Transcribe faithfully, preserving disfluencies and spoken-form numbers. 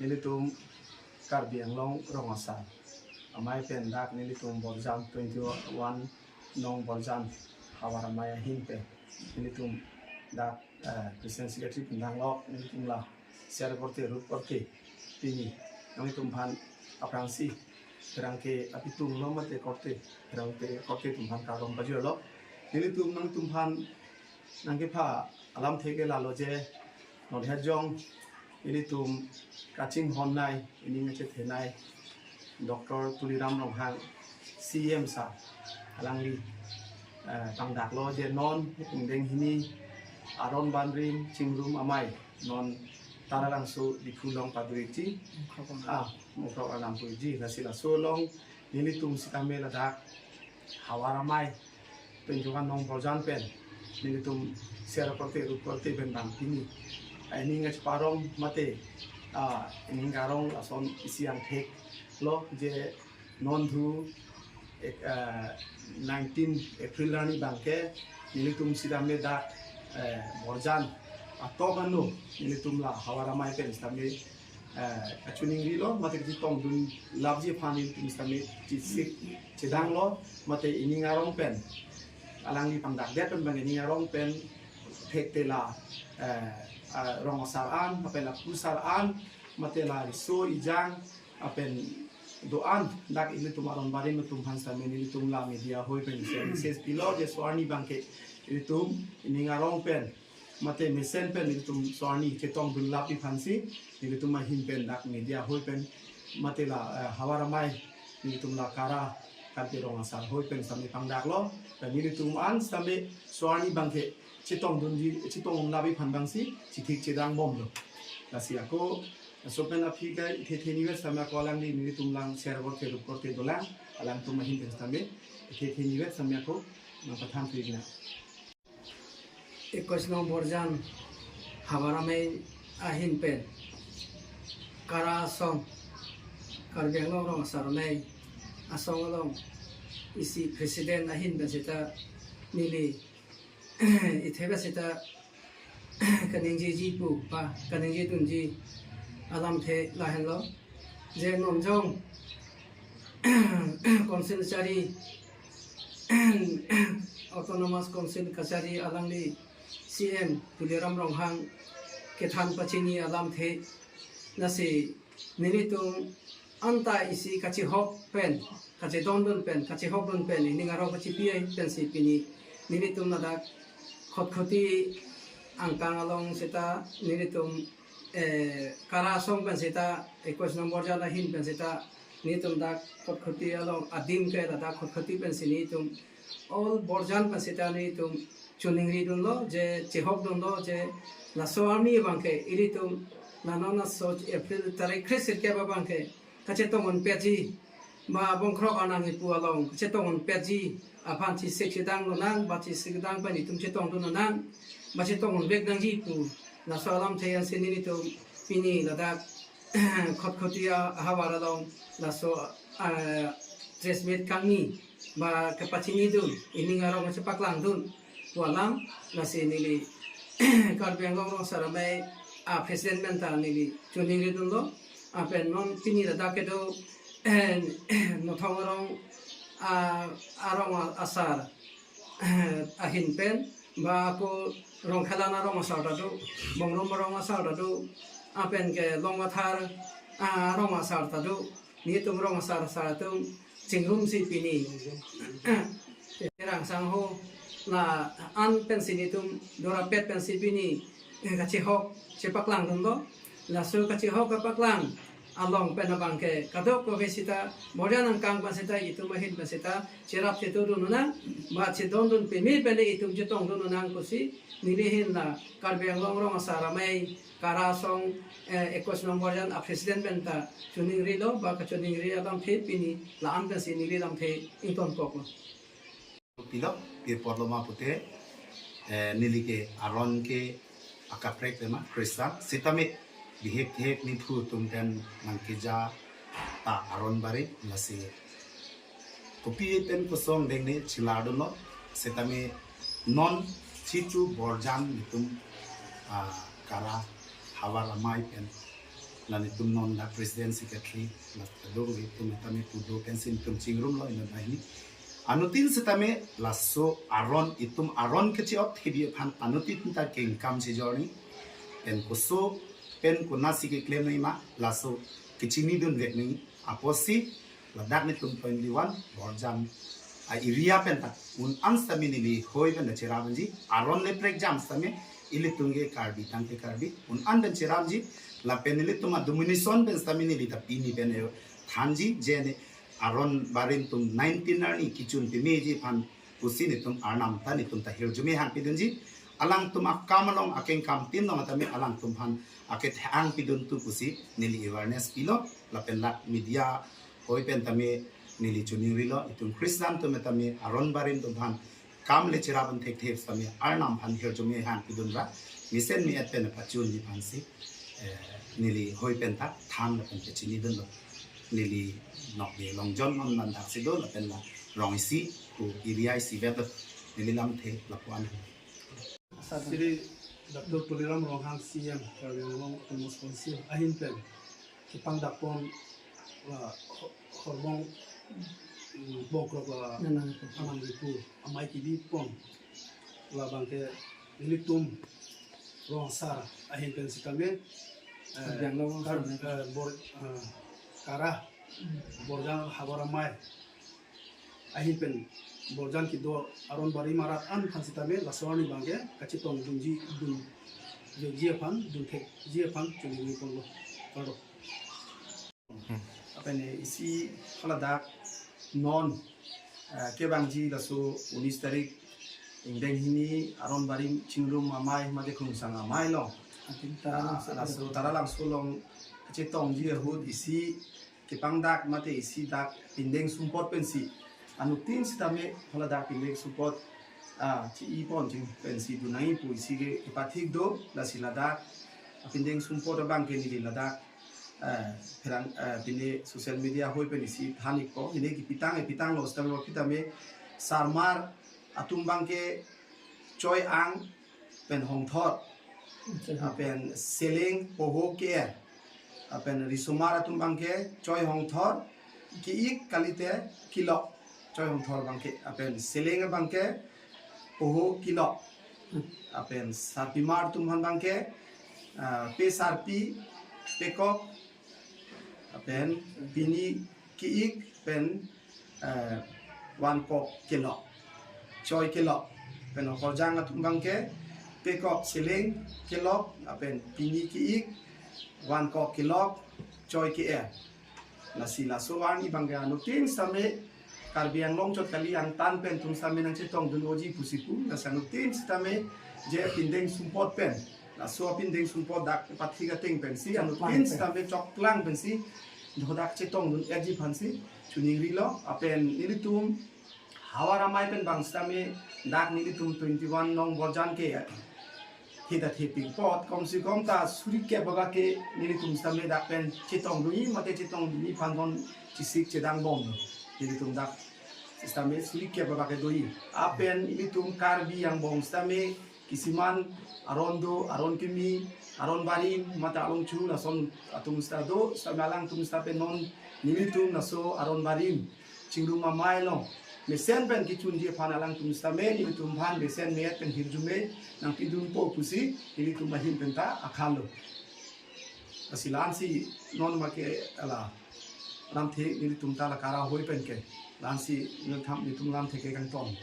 Nelitum Karbi Anglong Rong Asar Amei pen dak nelitum Borjan twenty-one nong Borjan Havar Amei ahin pen nelitum dak eh, President Secretary pindang lok nelitum la share korte rup korte pini nanglitum aphan aphrangsi pherangke apitum lo mate korte pherangke korte atum aphan kardom pajirlo. Nelitum nanglitum aphan nangkepha alamthe ke lalo je nodhajong nelitum kachinghonnei, ining kachethenei Doctor Tuliram Ronghang C M sir alangli eh, pangdaklo je non ingdeng hini aron banrim chingrum amei non Taralangso Diphu along paduiji, ah, Mukroh Arnam puiji, lasi laso along nelitum sitame ladak Havar Amei twenty-one nong Borjan pen nelitum share korte rup korte pen bang pini ah, ining kacheparong mate ah, ining karong lason isi angthek lo je non dhu ek, ah, nineteen April arni abangke nelitum sitame dak eh, Borjan atok ano nelitum la Havar Amei pen sitame eh, kachoningrilo mate kachetongdun lapji aphan nelitum sitame chesik chedanglo mate ining arong pen alangli pangdakdet pen bang ining arong pen thekte la eh, ah, rong asar an, lapen la pu sar an, mate la riso ejang, lapen do-an dak ilitum aron barim atum aphan sitame nelitum la media ahoi pen services pilo je so arni abangke ilitum ining arong pen mate mesen pen ilitum so arni chetongdun lapji aphansi nelitum ahin pen dak media ahoi pen mate la eh, Havar Amei nelitum la Kara Karbi Rong Asar ahoi pen sitame pangdaklo. Dan nelitum an sitame so arni abangke chetongdunji chetongdun lapji aphan bangsi chethik chedang bomlo. Lasi ako laso pen aphi ke ithe thenivet sitame ako alangli nelitum lang share korte rup korte dolang, alangtum ahin pen sitame ithe thenivet sitame ako nangpathan thuji na. Ekwis nong Borjan Havar Amei ahin pen Kara asong, Karbi Anglong Rong Asar Amei asong along isi president ahin pen sita neli ithe pen sita kaningjiji pu pa kaningjidunji alamthe lahenlo je nonjong Council chari, Autonomous Council kachari alangli C M Tuliram Ronghang kethan pachini alamthe, lasi nelitum anta isi kachihok pen, kachedondun pen, kachihokdun pen, ining arong kachipi ai pensi pini nelitum ladak Khatkhati angkang along sita nelitum eh, Kara asong pen sita, Ekwis nong Borjan ahin pen sita nelitum dak Khatkhati along adim ke ladak Khatkhati pensi nelitum all Borjan pen sita nelitum choningridunlo je chihokdunlo je laso arni abangke ilitum la non laso April tarik kre-sirkep abangke kachetongdun petji ba Bongkrok Arnam kipu along kachetongdun petji aphan chesik chedang lonang ba chesik dang pen itum chetongdun lonang ba chetongdun vek nangji pu laso alamthe ansi nelitum pini ladak Khatkhati ahavar along laso ah, press meet kangni ba kapachinidun ining arong chepaklangdun pu alam, lasi neli Karbi Anglong Rong Asar Amei a president pen ta neli choningridunlo. Lapen non pini ladak kedo Nothong arong ah, arong asar ahin pen ba ako Rongkhelan arong asar ta do, Bongrum arong asar ta do, lapen ke Longmathar ah, arong asar ta do, nelitum rong asar asar atum chingrumsi pini Rangsangho la-an pensi nelitum dorapet pensi pini kachihok chepaklangdunlo. Laso kachihok kapaklang along pen abangke kadokave sita Borjan angkang pen sita itum ahin pen sita cherap chetongdun lonang ba chedondun peme pen itum chetongdun lonang pusi neli ahin la Karbi Anglong Rong Asar Amei Kara asong eh, Ekwis nong Borjan a president pen ta choningrilo ba kachoningri alamthe pini la-an pensi neli lamthe ingtonkoklo. Pilo, pirpotlo ma pute, eh, neli ke aron ke akaprek tema Krista, sitame bihek hek niphu atum pen nangkeja ta aron barim lasi kopi pen kosong deng ne chilardunlo, sitame non chichu Borjan itum ah, Kara Havar Amei pen Nelitum non dak president secretary, la kadokave atum tame pu do pensi nelitum chingrumlo inut banghini. Anuttin setame laso aron, itum aron kachi-ot thebi aphan anuttin ta kengkam si jorni. Pen koso pen konatsi keklem nangji ma, laso kachinidun vek nangji apotsi ladak nelitum twenty-one Borjan a-area pen ta un-an setame neli hoi pen ta cherapji, aron le prekjam setame ilitum ke Karbi tangte Karbi un-an pen cherapji, lapen nelitum a-domination pen setame neli ta pini pen thanji, je ne aron barim atum nineteen arni kechun pemeji aphan pusi nelitum arnam ta nelitum ta hirjume hangpidunji. Alangtum akam along akengkam tin along tame alangtum aphan akethe hangpidun tu pusi neli awareness pilo, lapen lak media hoi pen tame neli choningrilo, itum Christian atum tame aron barim atum aphan kam le cherap an thekthe tame arnam aphan hirjume hangpidun ra mesen me-et pen pachunji aphansi, eh, neli hoi pen ta than lapen pachinidunlo. Neli nokbe Longjon non mandak si do lapen la rong isi pu area isi vet lo. Neli lamthe lapu-an. Shri Doctor Tuliram Ronghang, C M Karbi Anglong Autonomous Council ahin pen kepangdakpon la ho-, horbong, mm, bongkrok la Nanang Ripu. Nanang Ripu amei kebipon labangke nelitum rong asar ahin pen setame, eh, Karbi Anglong Kar-, Sar. Eh, Bor-, eh, Kara, Borjan havar amei ahin pen Borjan kedo aron barim arat an aphan setame laso arni abangke kachetongdunji, dun jokji aphan, dun thekji aphan choningri ponlo. Kardom. Lapen isi haladak non, eh, kevangji laso unis tarik ingdeng hini aron barim chingrum amei mate krungsang amei along. Atin Taralangso, ah, laso Taralangso along kachetongji ahut isi kepangdak mate isi dak pindeng sumpot pensi anuttin setame haladak pindeng sumpot, ah, chi-i ponji pensi dun nangji pu isi ke kepathik do, lasi ladak pindeng sumpot abangke neli ladak, eh, pherang, eh, pine social media hoi pen isi than-ikpo, pine kepitang, eh, pitanglo setame, setame sarmar atum abangke choi-ang pen hongthor, choi-ang, ah, pen seleng poho ke-er, ah, pen risomar atum abangke choi hongthor ke-ik kalite kelok, choi hongthor abangke, ah, pen seleng abangke poho kelok, ah, pen sarpimar atum aphan abangke, ah, pe sarpi, pekok, ah, pen pini ke-ik pen, eh, vankok kelok, choi kelok, pen okorjang atum abangke pekok, seleng, kelok, ah, pen pini ke-ik, vankok kelok, choi ke-er. Lasi laso arni abangke anuttin setame Karbi Anglong chot kali angtan pen atum setame nangchetongdun-oji pusi pu, lasi anuttin setame je pindeng sumpot pen, laso pindeng sumpot dak pathik ateng pensi anuttin setame choklang pensi hadak chetongdun-etji aphansi choningrilo. Lapen nelitum havar amei pen bang setame dak nelitum twenty-one nong Borjan ke hita thepik apot, kom se kom ta suri kep abangke nelitum setame dak pen chetongdunji mate chetongdunji aphan bon chesik chedang bomlo. Nelitum dak setame suri kep abangke doji. Lapen nelitum Karbi angbong setame kisiman aron do, aron kimi, aron barim, mate alongchu lason atum seta do, setame alangtum seta pen non nelitum laso aron barim chingrum amei along mesen pen kechunji aphan alangtum setame nelitum aphan mesen me-et pen hirjume nangpidunpo pusi nelitum ahin pen ta akhanlo. Lasi la-ansi non make la lamthe nelitum ta la Kara hoi pen ke la-ansi nelitum, nelitum lamthe ke kangton.